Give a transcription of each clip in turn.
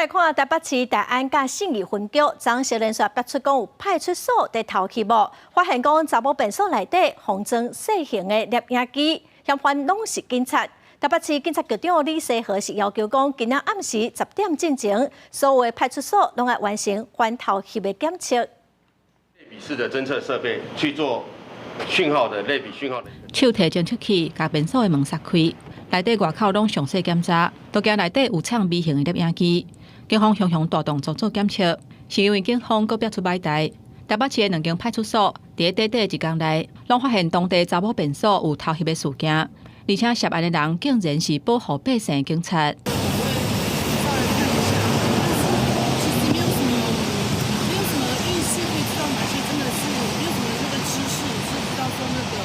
來看台北市大安佮信義分局，昨昏連續爆出講有派出所佇偷翕無，發現講查某便所內底封裝細型的攝影機，嫌犯攏是警察。台北市警察局長李世和是要求講，今仔暗時十點進前，所有的派出所攏愛完成反偷翕的檢測。類比式的偵測設備去做訊號的類比訊號的。手提偵測器共便所的門閂開，內底外口攏詳細檢查，都驚內底有藏微型的攝影機。警方雄雄大動作做檢測，是因為警方閣爆出䆀代。台北市的兩間派出所，佇短短一工內，攏發現當地查某便所有偷翕的事件，而且涉案的人竟然是保護百姓的警察。稍微看一下，但是其實沒有什麼，沒有什麼意識會知道哪些真的是，沒有什麼那個知識是知道說那個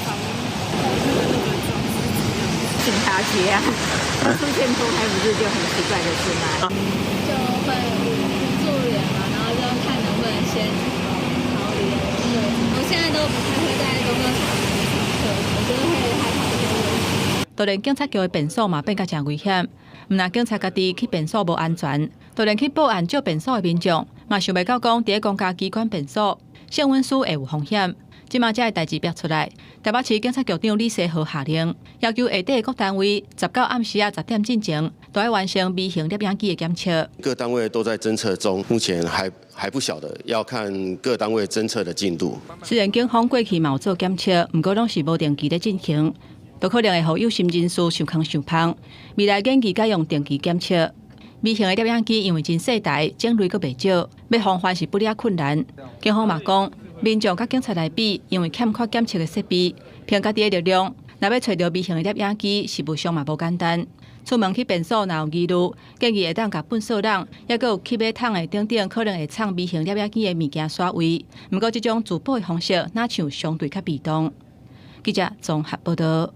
防偷窺的那個裝置是怎麼樣。警察局啊，出現偷拍不是就很奇怪的事嗎？就會捂住臉嘛，然後就看能不能先逃離。對，我現在都不太會在公共場合上廁所，我覺得會害怕一些問題。就連警察局的便所嘛變甲誠危險，毋但警察家己去便所無安全，就連去報案借便所的民眾嘛想袂到講，佇公家機關便所性隱私會有風險。這馬這个代誌爆出來，台北市警察局長李世和下令，要求下底各單位十九暗時仔十點進前，都愛完成微型攝影機的檢測。各單位都在偵測中，目前還不曉得，要看各單位偵測的進度。雖然警方過去嘛有做檢測，毋過攏是無定期咧進行，都可能會予有心人士想空想芳。未來建議改用定期檢測。微型的攝影機因為真細台，種類閣袂少，欲防範是不爾困難。警方嘛講，民眾佮警察來比，因為欠缺檢測的設備，憑家己的力量，若欲揣著微型的攝影機，實務上嘛無簡單。出門去便所若有疑慮，建議會當共糞掃籠，抑閣有吸馬桶的等等，可能會藏微型攝影機的物件刷位。毋過這種自保的方式，若像相對較被動。記者綜合報道。